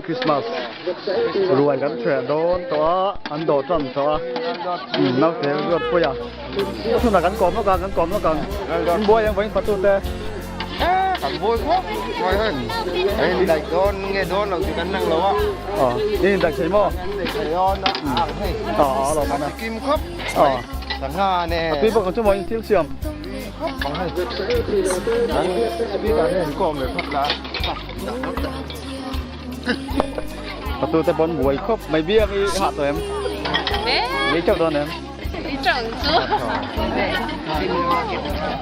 Christmas ruai kan chhuah dawn tawh a, an dawh tan tawh a, naute ruat pui a, chhunah kan kawm lawk ang, kan kawm lawk ang, in buai ang vawiin fatu te. Kan buai khawp mai hei, a in daih dawn nge dawn lo tih kan lang lo a. Aw, in in daih thei maw? In daih thei dawn a, a ang hei. Aw, a lawm a na. A chikim khawp mai, sangha nen. A tui bawk ang chu maw in thil siam? Tui khawp ang hei, kan speaker hian kawm leh phawt la. Patu te pawn buai khawp mai biak i hah tawh em? Ni chauh dawn em? Ni chauh chu.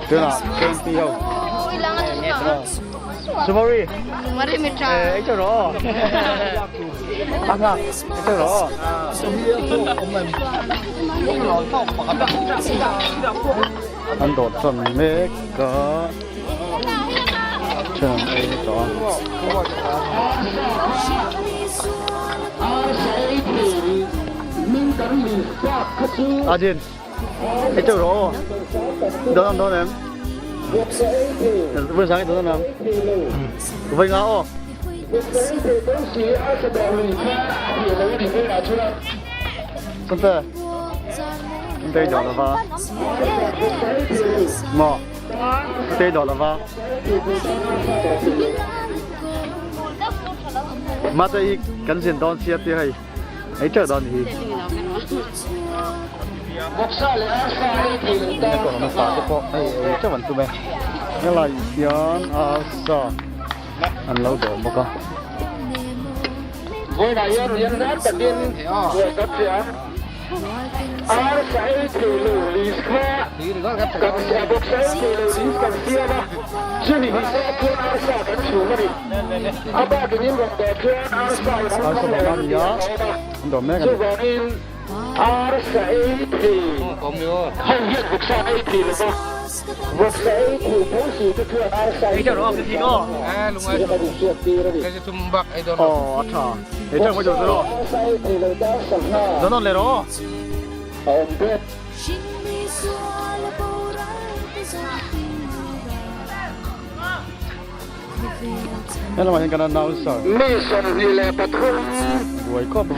Tunah KMP ho. Sumari. Sumari mi tha. Eh, ei chauh rawh. Anga, ei chauh rawh. An dawt tan mek a. Then an ei tawh a. Ajin, ei teuh rawh aw. Dawn ang dawn em? Vui sang i dawn ang. Vui nga aw. Sante, Sante dawn lova. Maw? Tei dawh lova. Mate hi kan zin dawn sia tia hei. Ei teuh dawn hi. Ina ko na sa te pawh hei ei teuh an tum e. Helai hian arsa an lo dawh bawk a. Arsa dawrna a ni a, an dawr mek a ni. Aw a tha. Ei teuh mai tur chu rawh. Dawn awn leh rawh aw. He lamah hian kan announcer buai khawp mai.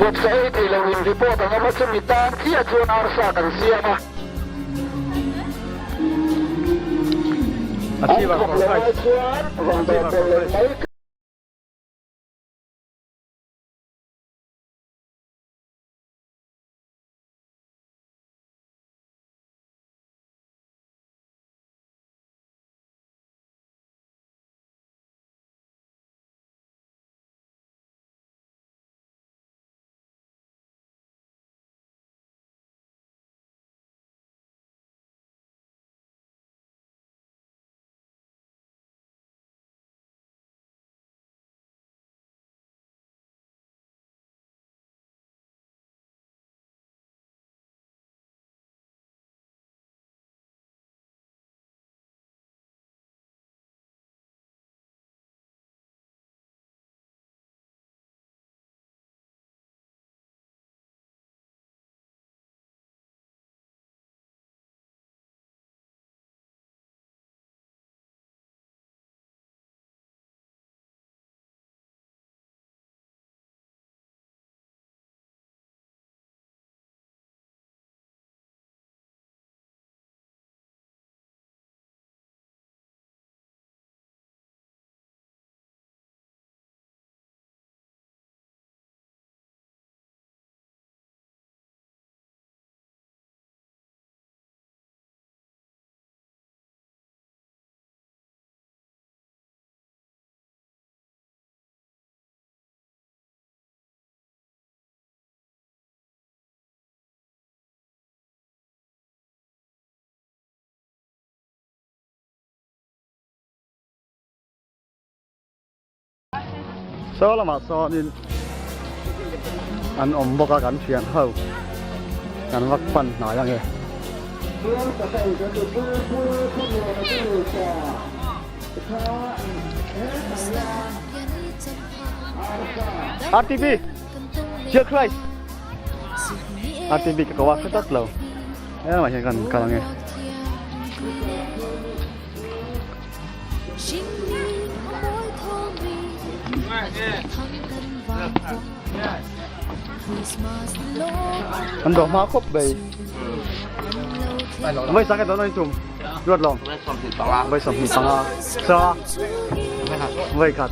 A chief ah for Christ. A chief ah for Christ. Saw lamah sawnin an awm bawk a kan thian ho kan vak pan hnai ang e. RTB Dear Christ RTB ka ko a hre tlat lo helamah hian kan kal ang e. An dawh hma khawp mai. Vai sang ke dawn tum. Ruat long. Vai 25. Sa. Vai khat.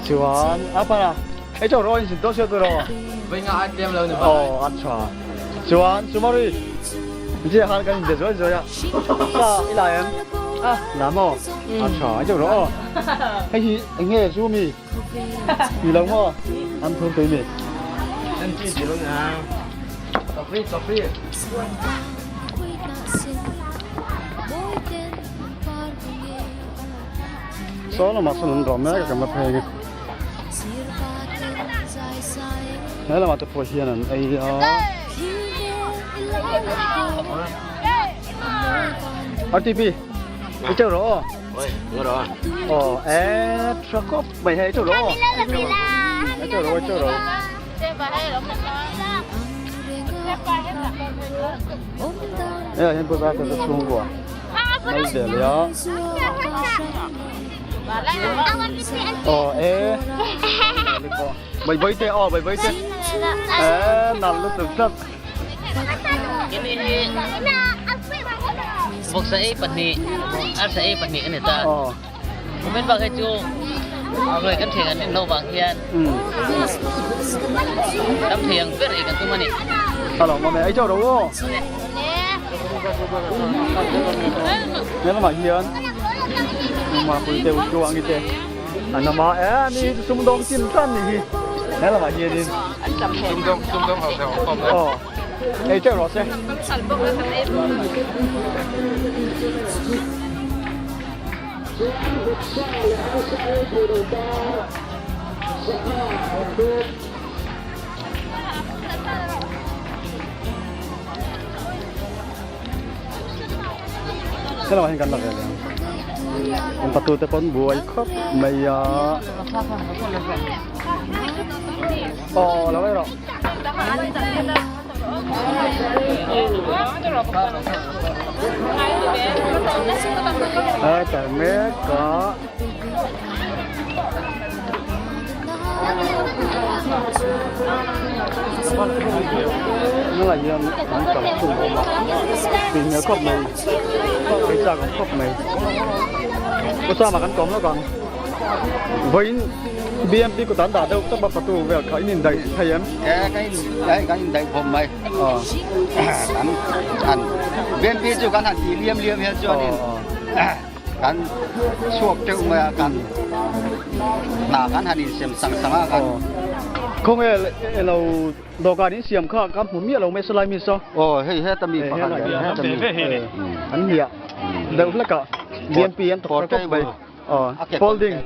Chuan apa Ei cho ro in sin to sia tu ro. Vai nga at lem lo ni ba. Oh, acha. Chuan sumari. Ji han kan de zoi zoi a. Sa ila em. Ah, la mo. Acha, ei cho ro. Hei hi nge su mi. Mi lo mo. An thum tui mi. An chi chi lo na. Coffee, coffee. Saw lamah sawn an rawh mek a kan va phei ang e. He lamah te pawh hian an ei a. RTP i teuh rawh aw. Aw e tha khawp mai hei i teuh rawh aw. I teuh rawh i teuh rawh. Hei ah hian pawh zai ka chhungkua. Mai ve leh a. Aw e. Bai bai te aw bai bai te. E nal lutuk tlat. Vawksa ei pahnih, arsa ei pahnih a ni ta. Kumin bak hi chu ruai kan thei an rin loh vang hian tam thei ang ber ei kan tum a ni. A lo mawm e, ei chauh ro aw. He lamah hian mapui te uchuangi te an awm a, e ani hi chu sumdawng chin tan ni hi he lamah hianin Sumdawng sumdawng ho te awm aw ei teuh rawh se. Hello hian kan la ve leh ang an patu te pawn buai khawp mai a aw lo erawh a tar mek a. Ngalai hian an kal khum awm a tih hmel khawp mai ei chak awm khawp mai Usama kan kawm lawk ang vawiin BMP kut an dah deuh tawp a patu vel kha in indaih thei em? E ka in kan indaih khawp mai kan han BMP chu kan han tih liam liam hian chuanin Kan chhuak teuh mai a, kan hna kan han insiam sang sang a, kan. Khawnge elo dawhkan insiam kha ka hmu miah lo mai salai mi saw. Aw hei heta mi pakhat hian heta mi. An hliah deuh hlek a, BMP an thawk tha khawp mai. Aw folding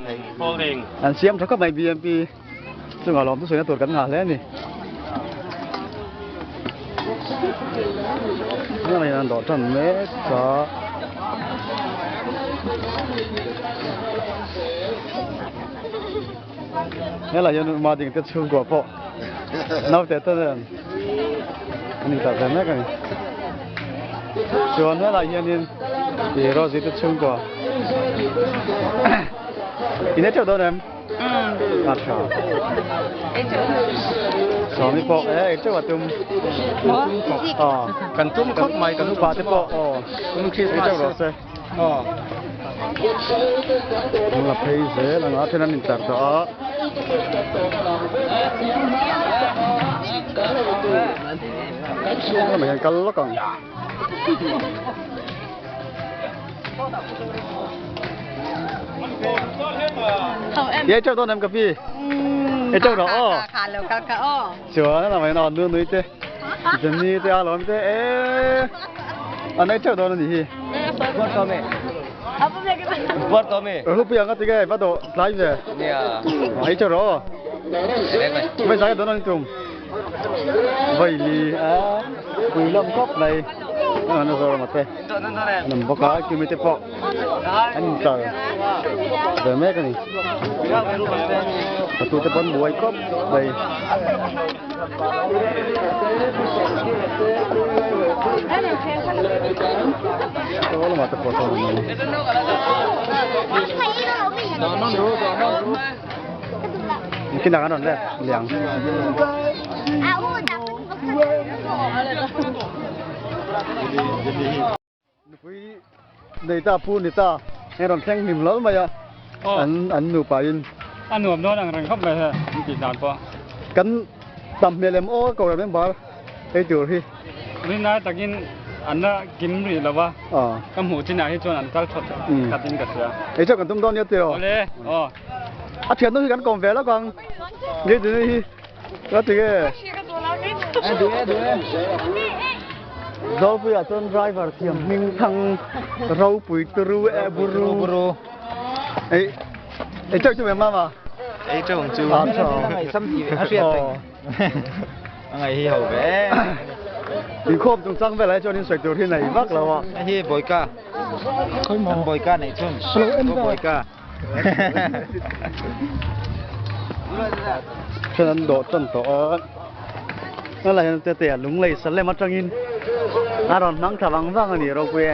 an siam tha khawp mai BMP chungah lawm chu sawina tur kan ngah hle a ni. Heng an dawh tan mek a. Helai hian uma ding te chhungkua pawh naute te nen an intar ve mek a ni. Chuan helai hianin ih Rosie te chhungkua in e teuh dawn em? A tha. Sawmi pawh e ei teuh a tum. Aw. Kan tum khawp mai kan upa te pawh aw. Ei teuh rawh se. Aw. An la phei zel ang a then an intlar tawh a. Lamah hian kal lawk ang. Ye chau dawn em ka pi? Ye chau rawh aw. Chuan a lamah hian aw nu nui te Jenny te a lawm te e an ei teuh dawn a nih hi. Rupi ang a ti nge va dawh tlai ve. Ei teuh rawh aw. Vai zai dawn a ni tum. Vai li a pui lam khawp mai. An a zawr te an awm bawk a kimi te pawh an intlar ve mek a ni patu te pawn buai khawp mai. Saw lamah te pawh sawn an awm. Kinah kan rawn let liang. Nupui nei ta pu ni ta heng rawn thleng hlim hlawl mai a an an nupa in. A nuam dawn ang reng khawp mai he an tih dan pawh. Kan tam hmel em aw ko rem bar ei tur hi. Rinai takin an la kim rih lo a, ka hmuh chinah hi chuan an kal thawt khat in ka hria. Ei chu kan tum dawn nia tiraw? Awle aw. A thiannu hi kan kawm ve lawk ang. Nge tunu hi ka ti nge. Zawlpuiah chuan driver thiam hming thang ropui turu e buru. Ei ei chauh chu mem mama. Ei chauh ang chu. A hriat reng. A ngaih hi ho ve. Inkhawm chungchang velah hi chuan in sawi tur hi nei vak lo a. Hei hi Bawika. An Bawika neih chhun. Bawika. Then an dawh tan tawh a. Helai hian tete a lunglei Salem atangin a rawn hmang thla vang vang a ni ropui e.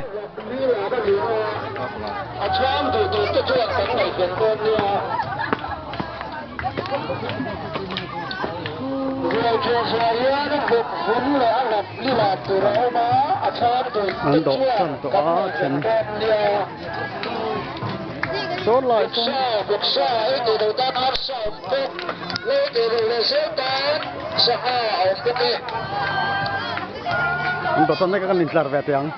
An dawh tan tawh a then. Sawn lai sawn. An dawh tan mek a kan intlar ve teh ang.